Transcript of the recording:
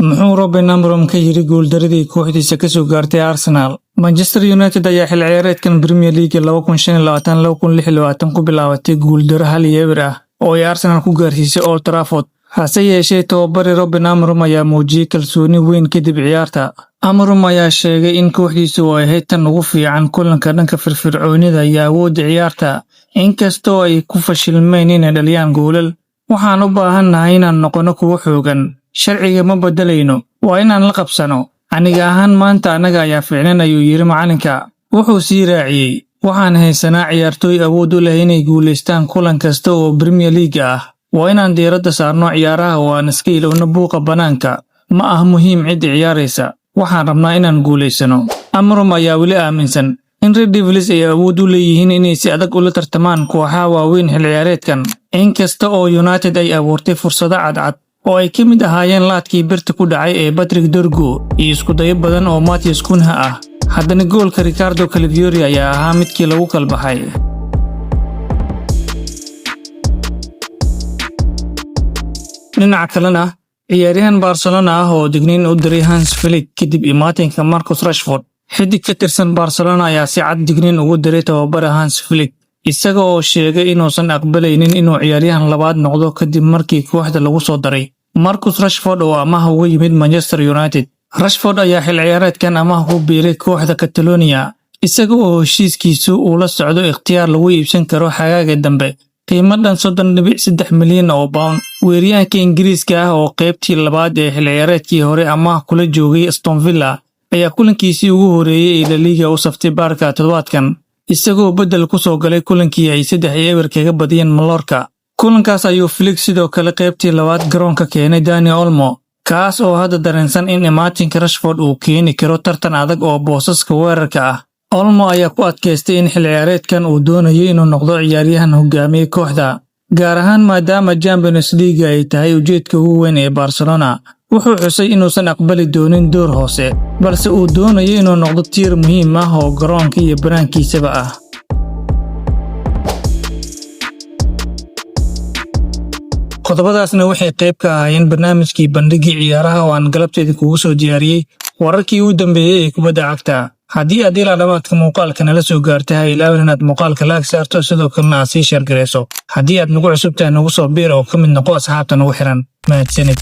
Muxuu Ruben Amorim ka yiri guuldaradii kooxdiisa ka soo gaartay Arsenal? Manchester United ayaa xil ciyaareedkan Premier League 2025-2026 ku bilaabatay guuldaro 1-0 ah oo ay Arsenal ku gaarsiisay Old Trafford. Hase yeeshee, tababare Ruben Amorim ayaa muujiyay kalsooni weyn kadib ciyaarta. Amorim ayaa sheegay in kooxdiisu ay ahayd tan ugu fiican kulanka dhanka firfircoonida iyo awoodda ciyaarta, inkastoo ay ku fashilmeen inay dhaliyaan goolal. "Waxaan u baahannahay inaan noqono kuwo xoogan. Sharciga ma beddelayno, waa inaan la qabsano. Aniga ahaan maanta annaga ayaa fiicnan," ayuu yiri macalinka. Wuxuu sii raaciyey, "Waxaan haysanaa ciyaartoy awood u leh inay guulaystaan kulan kasta oo Premier League ah. Waa inaan diiradda saarno ciyaaraha oo aan iska ilowno buuqa bannaanka. Ma aha muhiim cidda ciyaaraysa. Waxaan rabnaa inaan guulaysano." Amorim ayaa weli aaminsan in Red Devils ay awood u leeyihiin inay si adag ula tartamaan kooxaha waaweyn xil ciyaareedkan, inkasta oo United ay abuurtay fursado cadcad oo ay ka mid ahaayeen laadkii birta ku dhacay ee Patrick Dorgu iyo iskudayo badan oo Matheus Cunha ah. Haddana goolka Riccardo Calafiori ayaa ahaa midkii lagu kala baxay. Dhinaca kalena, ciyaaryahan Barcelona ah oo digniin u diray Hans Flick kadib imaatinka Marcus Rashford. Xidig ka tirsan Barcelona ayaa si cad digniin ugu diray tababare Hans Flick, isaga oo sheegay inuusan aqbalaynin inuu ciyaaryahan labaad noqdo kadib markii kooxda lagu soo daray Marcus Rashford oo amaah uga yimid Manchester United. Rashford ayaa xil ciyaareedkan amaah ku biiray kooxda Catalonia, isaga oo heshiiskiisu uu la socdo ikhtiyaar lagu iibsan karo xagaaga dambe qiimo dhan 30.3 milyan oo pound. Weeraryahanka Ingiriiska ah oo qaybtii labaad ee xil ciyaareedkii hore amaah kula joogay Aston Villa ayaa kulankiisii ugu horeeyey ee La Liga u saftay Barca toddobaadkan, isagoo beddel ku soo galay kulankii ay 3-0 kaga badiyeen Mallorca. Kulankaas ayuu Flick sidoo kale qaybtii labaad garoonka keenay Dani Olmo, kaas oo hadda dareensan in imaatinka Rashford uu keeni karo tartan adag oo boosaska weerarka ah. Olmo ayaa ku adkaystay in xil ciyaareedkan uu doonayo inuu noqdo ciyaaryahan hogaamiye kooxda, gaar ahaan maadaama Champions League ay tahay ujeedka ugu weyn ee Barcelona. Wuxuu xusay inuusan aqbali doonin door hoose, balse uu doonayo inuu noqdo tiir muhiim ah oo garoonka iyo banaankiisaba ah. Qodobadaasna waxay qayb ka ahaayeen barnaamijkii bandhigii ciyaaraha oo aan galabteeda kugu soo diyaariyey wararkii ugu dambeeyey ee kubadda cagta. Haddii aad ilaa dhammaadka muuqaalka nala soo gaartay, ha ilaawin inaad muuqaalka like saarto, sidoo kalena aad sii share garayso. Haddii aad nagu cusub tahay, nagu soo biir oo ka mid noqo asxaabta nagu xiran. Mahadsanid.